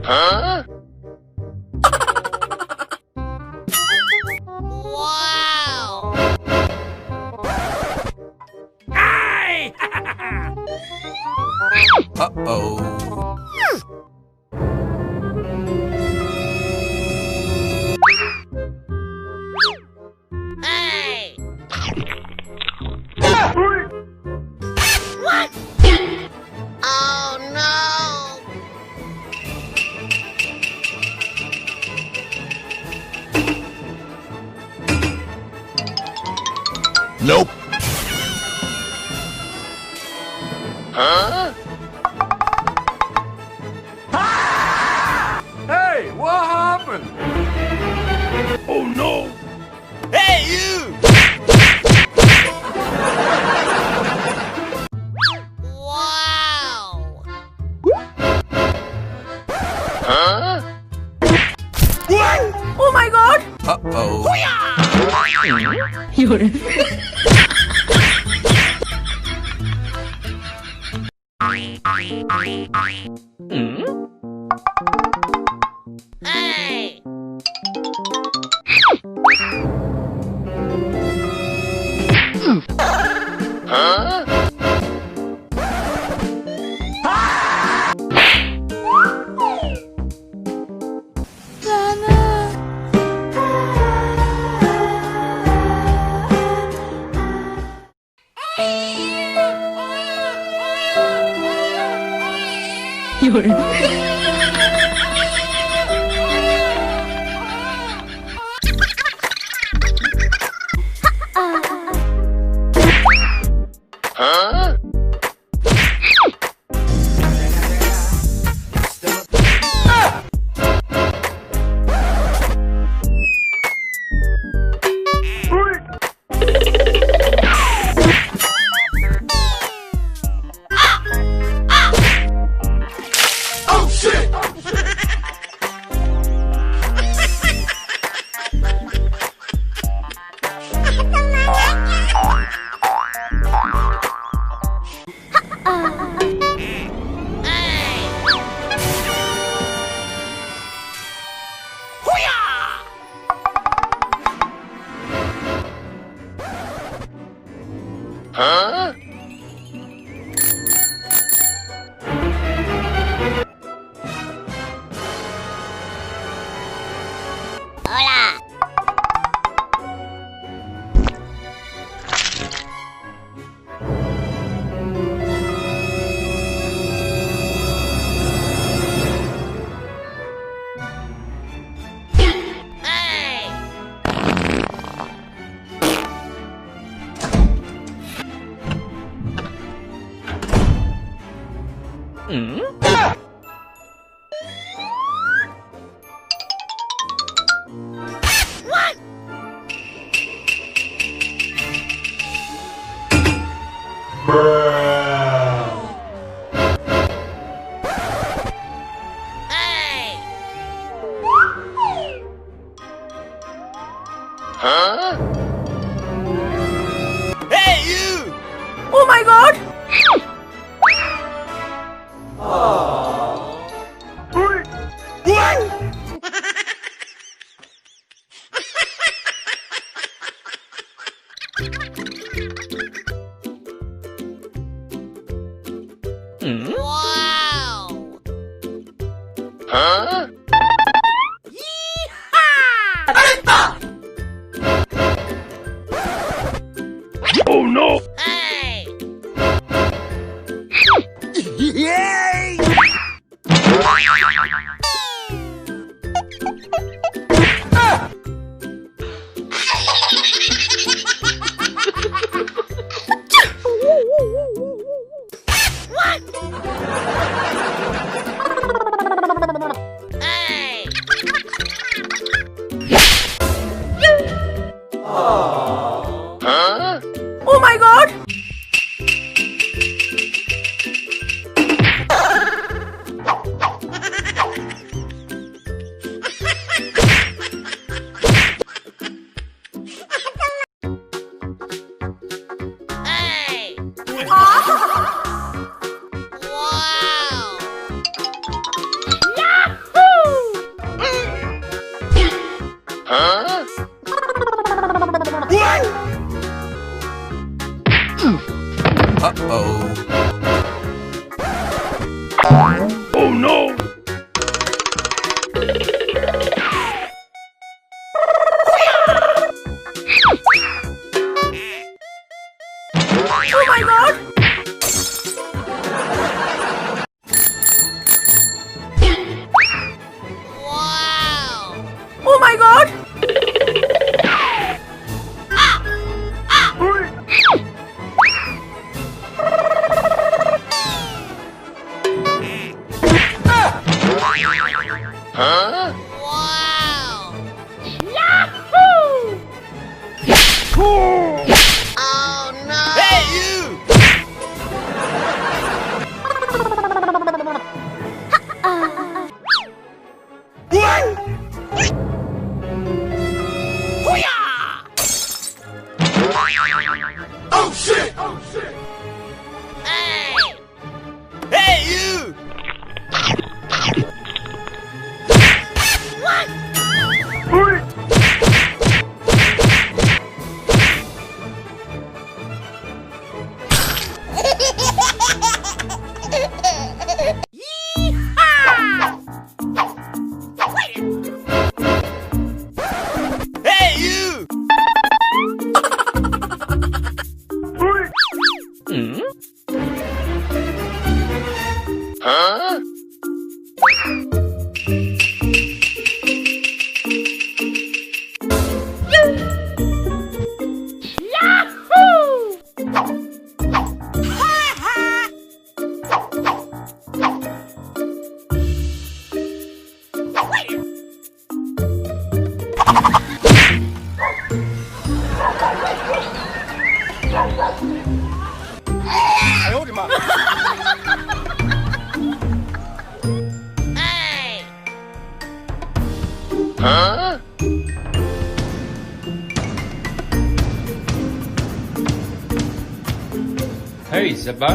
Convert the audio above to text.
Huh? Wow! Hey! Uh-oh. Hey! What? Oh no! Nope. Huh? Hey, what happened? Oh no! Hey, you! Wow! Huh? What? Oh my god! Uh-oh. 有人。 Hey! Huh? 有人。 Huh? Oh shit! Huh? Hola. Hey! What? Hey! Huh? Hey, you! Oh my god! What? Wow! Huh? Oh no! Hey! Yay! What? Hey! Oh no! Oh my god! Wow! Oh my god! Huh? Wow! Yahoo! Oh no! Hey you! What? Oh shit! Oh shit! Hey! Hey you! What? Hey you! Huh? Yahoo! Hey! Huh? Hey, Zeba.